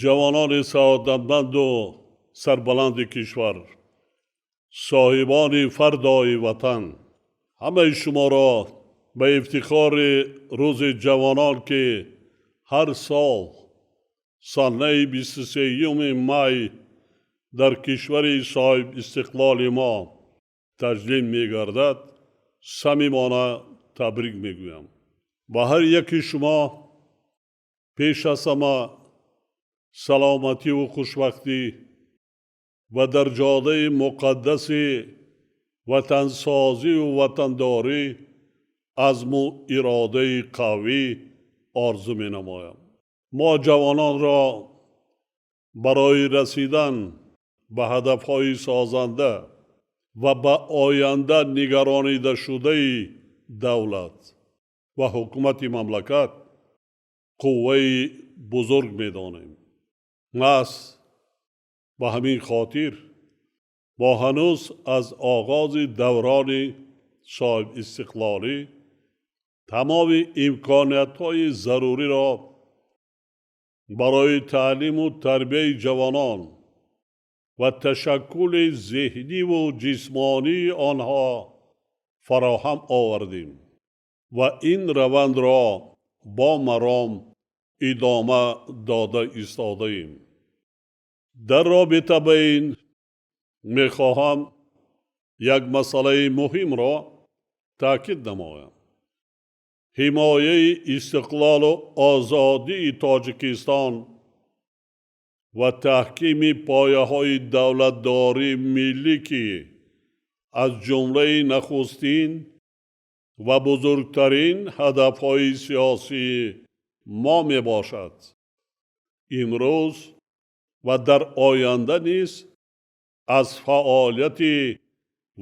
Ҷавонони саодатманду сарбаланди кишвар, соҳибони фардои ватан, ҳамаи шуморо ба ифтихори Рӯзи ҷавонон, ки ҳар сол санаи 23 май дар кишвари соҳибистиқлоли мо таҷлил мегардад, самимона табрик мегӯям. Ба ҳар яки шумо пеш аз ҳама саломативу хушбахтӣ ва дар ҷодаи муқаддаси ватансозиву ватандорӣ азму иродаи қавӣ орзу менамоям. Мо ҷавононро барои расидан ба ҳадафҳои созанда ва ба оянда нигаронидашудаи давлат ва ҳукумати мамлакат қувваи бузург медонем. Маҳз ба ҳамин хотир мо ҳанӯз аз оғози даврони соҳибистиқлолӣ тамоми имкониятҳои заруриро барои таълиму тарбияи ҷавонон ва ташаккули зеҳниву ҷисмонии онҳо фароҳам овардем ва ин равандро бо маром идома дода истодаем. Дар робита ба ин мехоҳам як масъалаи муҳимро таъкид намоям. Ҳимояи истиқлолу озодии Тоҷикистон ва таҳкими пояҳои давлатдории миллӣ, ки аз ҷумлаи нахустин ва бузургтарин ҳадафҳои сиёсии мо мебошад, имрӯз ва дар оянда низ аз фаъолияти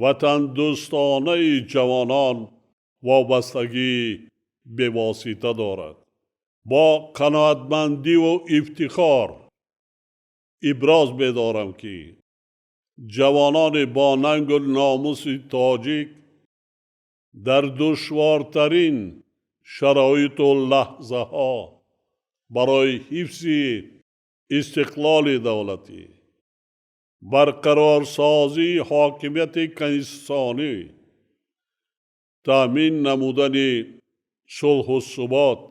ватандӯстонаи ҷавонон вобастагии бевосита дорад. Бо қаноатмандиву ифтихор иброз медорам, ки ҷавонони бо нангу номуси тоҷик дар душвортарин шароиту лаҳзаҳо барои ҳифзи истиқлоли давлатӣ, барқарорсозии ҳокимияти конститутсионӣ, таъмин намудани сулҳу субот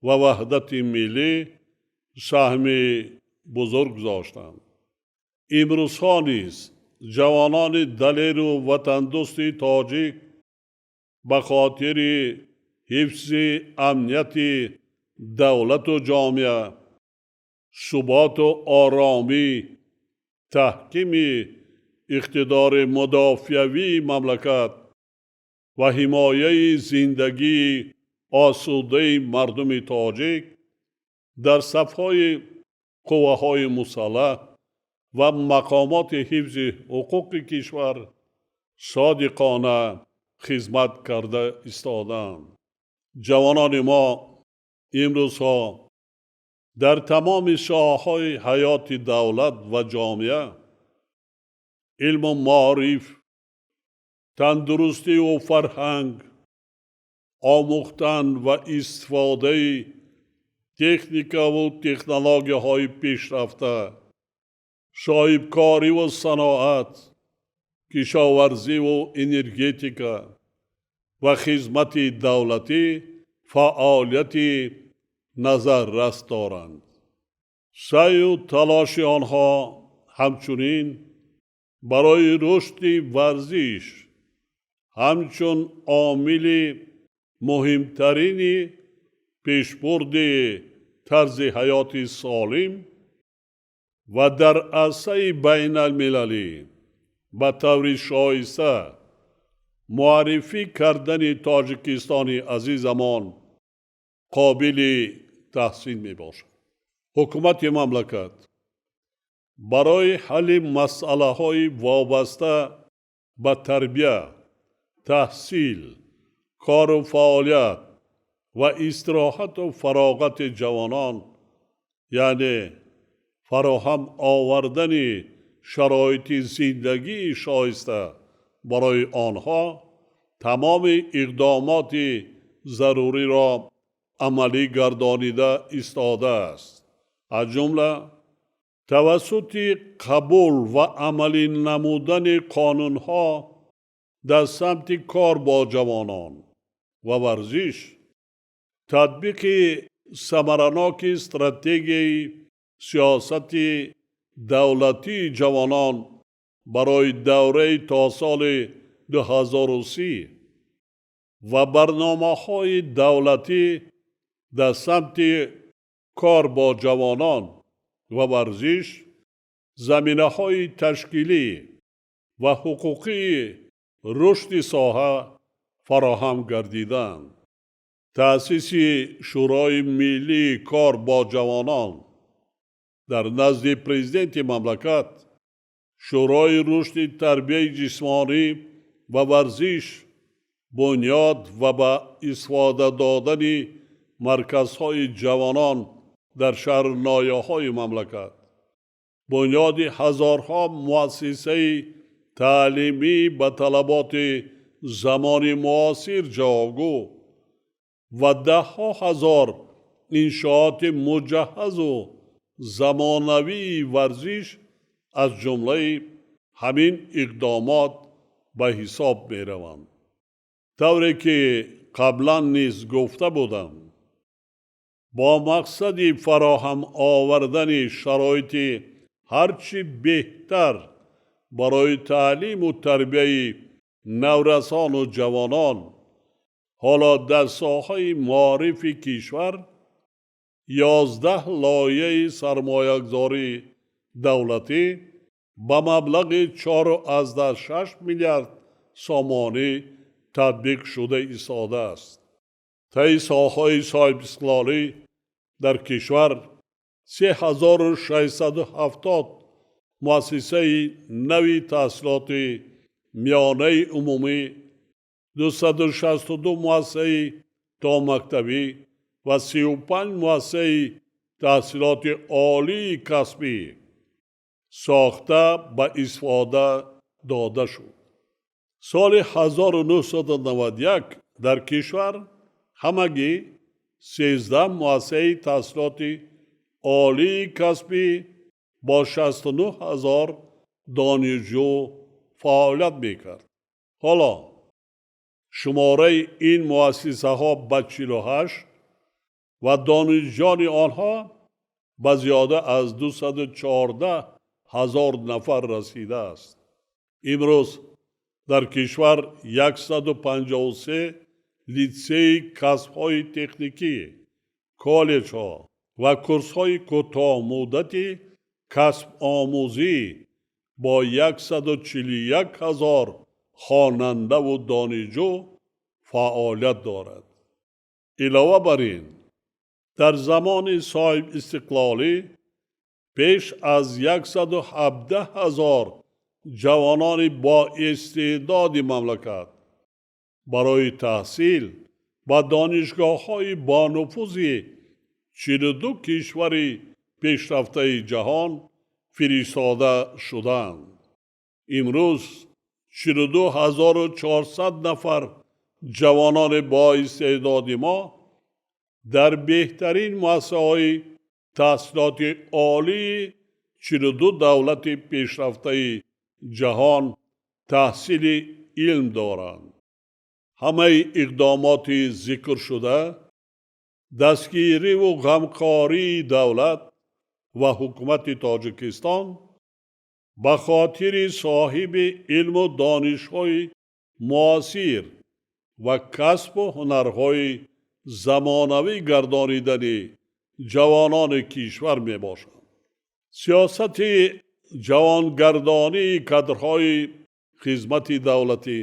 ва ваҳдати миллӣ саҳми бузург гузоштанд. Имрӯзҳо низ ҷавонони далеру ватандӯсти тоҷик ба хотири ҳифзи амнияти давлату ҷомеа, суботу оромӣ, таҳкими иқтидори мудофиавии мамлакат ва ҳимояи зиндагии осудаи мардуми тоҷик дар сафҳои қувваҳои мусаллаҳ ва мақомоти ҳифзи ҳуқуқи кишвар содиқона хизмат карда истодаанд. Ҷавонони мо имрӯзҳо дар тамоми соҳаҳои ҳаёти давлат ва ҷомеа, илму маориф, тандурустиву фарҳанг, омӯхтан ва истифодаи техникаву технологияҳои пешрафта, соҳибкориву саноат, кишоварзиву энергетика ва хизмати давлатӣ фаъолияти назаррас доранд. Саъю талоши онҳо ҳамчунин барои рушди варзиш ҳамчун омили муҳимтарини пешбурди тарзи ҳаёти солим ва дар арсаи байналмилалӣ ба таври шоиста муаррифӣ кардани Тоҷикистони азизамон қобили таҳсин мебошад. Ҳукумати мамлакат барои ҳалли масъалаҳои вобаста ба тарбия, таҳсил, кору фаъолият ва истироҳату фароғати ҷавонон, яъне фароҳам овардани шароити зиндагии шоиста барои онҳо, тамоми иқдомоти заруриро амалӣ гардонида истодааст. Аз ҷумла тавассути қабул ва амалӣ намудани қонунҳо дар самти кор бо ҷавонон ва варзиш, татбиқи самараноки стратегияи сиёсати давлатии ҷавонон барои давраи то соли 2030 ва барномаҳои давлатӣ дар самти кор бо ҷавонон ва варзиш, заминаҳои ташкилӣ ва ҳуқуқии рушди соҳа фароҳам гардиданд. Таъсиси Шӯрои миллии кор бо ҷавонон дар назди Президенти мамлакат, Шӯрои рушди тарбияи ҷисмонӣ ва варзиш, бунёд ва ба истифода додани марказҳои ҷавонон дар шаҳру ноҳияҳои мамлакат, бунёди ҳазорҳо муассисаи таълимӣ ба талаботи замони муосир ҷавобгӯ ва даҳҳо ҳазор иншооти муҷаҳҳазу замонавии варзиш аз ҷумлаи ҳамин иқдомот ба ҳисоб мераванд. Тавре ки қаблан низ гуфта будам, бо мақсади фароҳам овардани шароити ҳарчи беҳтар барои таълиму тарбияи наврасону ҷавонон, ҳоло дар соҳаи маорифи кишвар 11 лоиҳаи сармоягузории давлатӣ ба маблағи 4,6 миллиард сомонӣ татбиқ шуда истодааст. Таи солҳои соҳибистиқлолӣ дар кишвар 3670 муассисаи нави таҳсилоти миёнаи умумӣ, 262 муассисаи томактабӣ ва 35 муассисаи таҳсилоти олии касбӣ сохта ба истифода дода шуд. Соли 1991 дар кишвар ҳамагӣ 13 муассисаи таҳсилоти олии касбӣ бо 69 ҳазор донишҷӯ фаъолият мекард. Ҳоло шумораи ин муассисаҳо ба 48 ва донишҷӯёни онҳо ба зиёда аз 214 ҳазор нафар расидааст. Имрӯз дар кишвар 153 литсейи касбҳои техникӣ, коллеҷҳо ва курсҳои кӯтоҳмуддати касбомӯзӣ бо 141 ҳазор хонандаву донишҷӯ фаъолият дорад. Илова бар ин, дар замони соҳибистиқлолӣ беш аз 117 ҳазор ҷавонони боистеъдоди мамлакат барои таҳсил ба донишгоҳҳои бонуфузи 42 кишвари пешрафтаи ҷаҳон фиристода шуданд. Имрӯз 42 400 нафар ҷавонони боистеъдоди мо дар беҳтарин муассисаҳои таҳсилоти олии 42 давлати пешрафтаи ҷаҳон таҳсили илм доранд. Ҳамаи иқдомоти зикршуда дастгириву ғамхории давлат ва ҳукумати Тоҷикистон ба хотири соҳиби илму донишҳои муосир ва касбу ҳунарҳои замонавӣ гардонидани ҷавонони кишвар мебошад. Сиёсати ҷавонгардонии кадрҳои хизмати давлатӣ,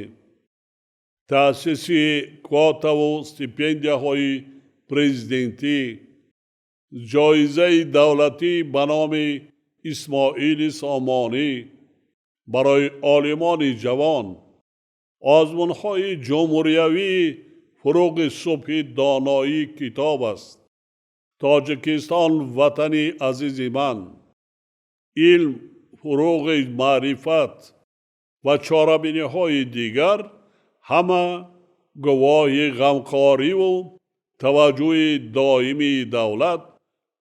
таъсиси квотаву стипендияҳои президентӣ, ҷоизаи давлатӣ ба номи Исмоили Сомонӣ барои олимони ҷавон, озмунҳои ҷумҳуриявии фуруғи субҳи доноӣ китоб аст, Тоҷикистон ватани азизи ман, илм фуруғи маърифат ва чорабиниҳои дигар ҳама гувоҳи ғамхориву таваҷҷӯҳи доимии давлат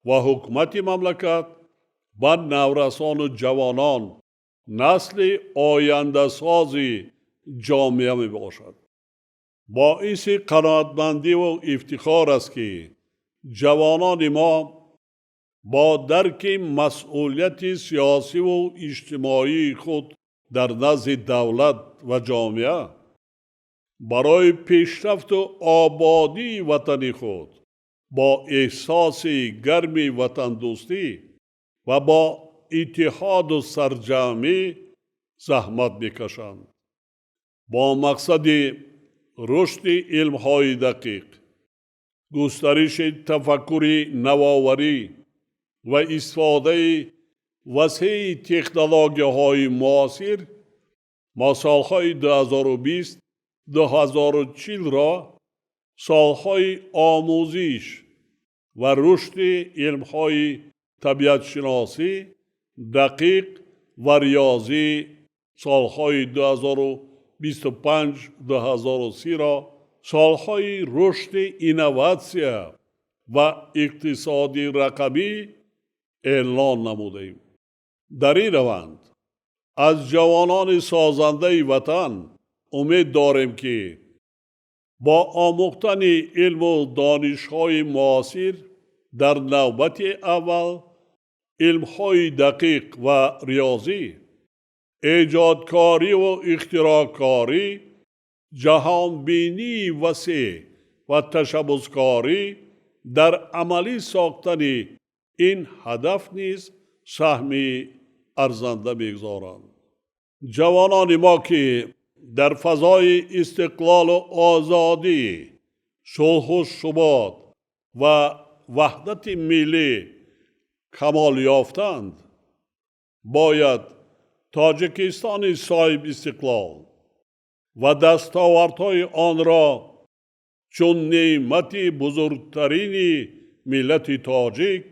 Ва ҳукумати мамлакат ба наврасону ҷавонон, насли ояндасози ҷомеа мебошад. Боиси қаноатмандиву ифтихор аст, ки ҷавонони мо бо дарки масъулияти сиёсиву иҷтимоии худ дар назди давлат ва ҷомеа барои пешрафту ободии ватани худ бо эҳсоси гарми ватандӯстӣ ва бо иттиҳоду сарҷамъӣ заҳмат мекашанд. Бо мақсади рушди илмҳои дақиқ, густариши тафаккури навоварӣ ва истифодаи васеи технологияҳои муосир мо солҳои 2020 2040-ро солҳои омӯзиш ва рушди илмҳои табиатшиносӣ, дақиқ ва риёзӣ, солҳои 2025 2030-ро солҳои рушди инноватсия ва иқтисоди рақамӣ эълон намудем. Дар ин раванд аз ҷавонони созандаи ватан умед дорем, ки бо омӯхтани илму донишҳои муосир, дар навбати аввал илмҳои дақиқ ва риёзӣ, эҷодкориву ихтироъкорӣ, ҷаҳонбинии васеъ ва ташаббускорӣ дар амалӣ сохтани ин ҳадаф низ саҳми арзанда мегузоранд. Ҷавонони мо, ки дар фазои истиқлолу озодӣ, сулҳу субот ва ваҳдати миллӣ камол ёфтанд, бояд Тоҷикистони соҳибистиқлол ва дастовардҳои онро чун неъмати бузургтарини миллати тоҷик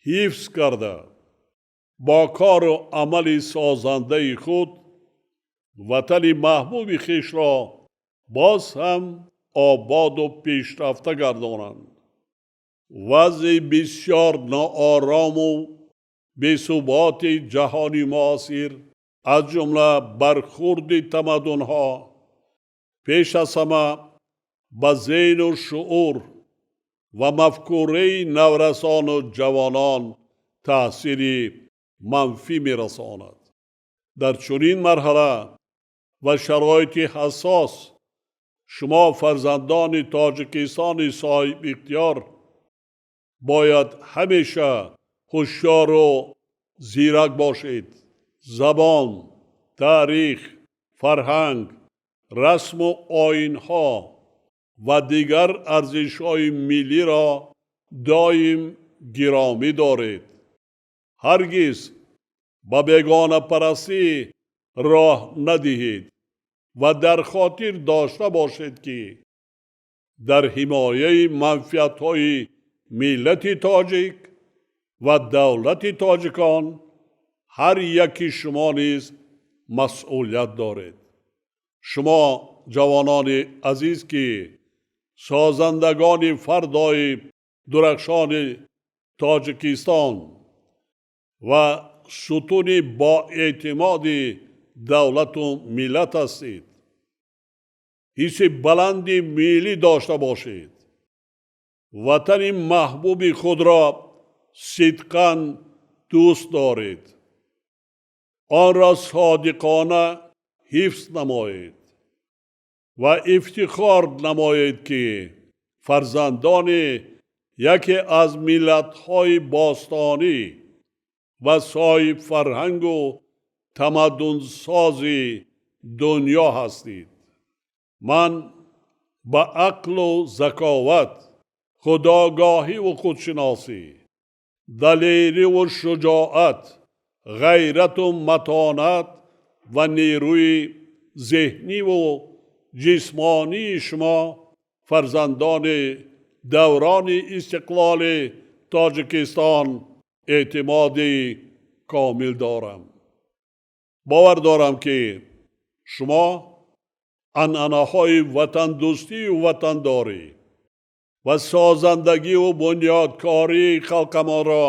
ҳифз карда, бо кору амали созандаи худ ватани маҳбуби хешро боз ҳам ободу пешрафта гардонанд. Вазъи бисёр ноорому бесуботи ҷаҳони муосир, аз ҷумла бархурди тамаддунҳо, пеш аз ҳама ба зеҳну шуур ва мафкураи наврасону ҷавонон таъсири манфӣ мерасонад. Дар чунин марҳала ва шароити ҳассос шумо, фарзандони Тоҷикистони соҳибихтиёр, бояд ҳамеша ҳушёру зирак бошед. Забон, таърих, фарҳанг, расму оинҳо ва дигар арзишҳои миллиро доим гиромӣ доред. Ҳаргиз ба бегонапарастӣ роҳ надиҳед ва дар хотир дошта бошед, ки дар ҳимояи манфиатҳои миллати тоҷик ва давлати тоҷикон ҳар яки шумо низ масъулият доред. Шумо, ҷавонони азиз, ки созандагони фардои дурахшони Тоҷикистон ва сутуни боэътимоди давлату миллат ҳастед, ҳисси баланди миллӣ дошта бошед, ватани маҳбуби худро сидқан дӯст доред, онро содиқона ҳифз намоед ва ифтихор намоед, ки фарзандони яке аз миллатҳои бостонӣ ва соҳибфарҳангу тамаддунсози дунё ҳастед. Ман ба ақлу заковат, худогоҳиву худшиносӣ, далериву шуҷоат, ғайрату матонат ва нерӯи зеҳниву ҷисмонии шумо, фарзандони даврони истиқлоли Тоҷикистон, эътимоди комил дорам. Бовар дорам, ки шумо анъанаҳои ватандӯстию ватандорӣ, ва созандагӣ ва бунёдкории халқамонро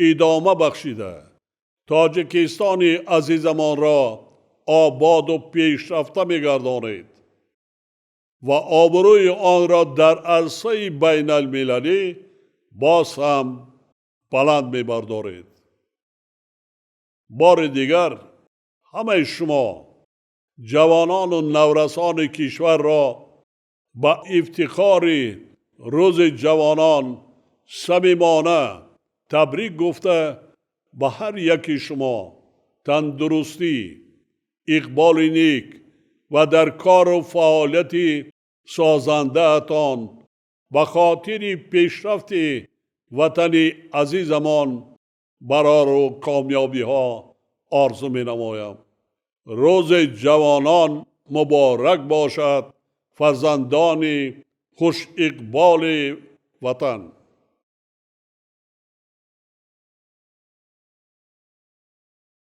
идома бахшида, Тоҷикистони азизамонро ободу пешрафта мегардонед ва обрӯи онро дар арсаи байналмилалӣ боз ҳам баланд мебардоред. Бори дигар ҳамаи шумо ҷавонону наврасони кишварро ба ифтихори Рӯзи ҷавонон самимона табрик гуфта, ба ҳар яки шумо тандурустӣ, иқболи нек ва дар кору фаъолияти созандаатон ба хотири пешрафти ватани азизамон барору комёбиҳо орзу менамоям. Рӯзи ҷавонон муборак бошад, фарзандони хушиқболи ватан.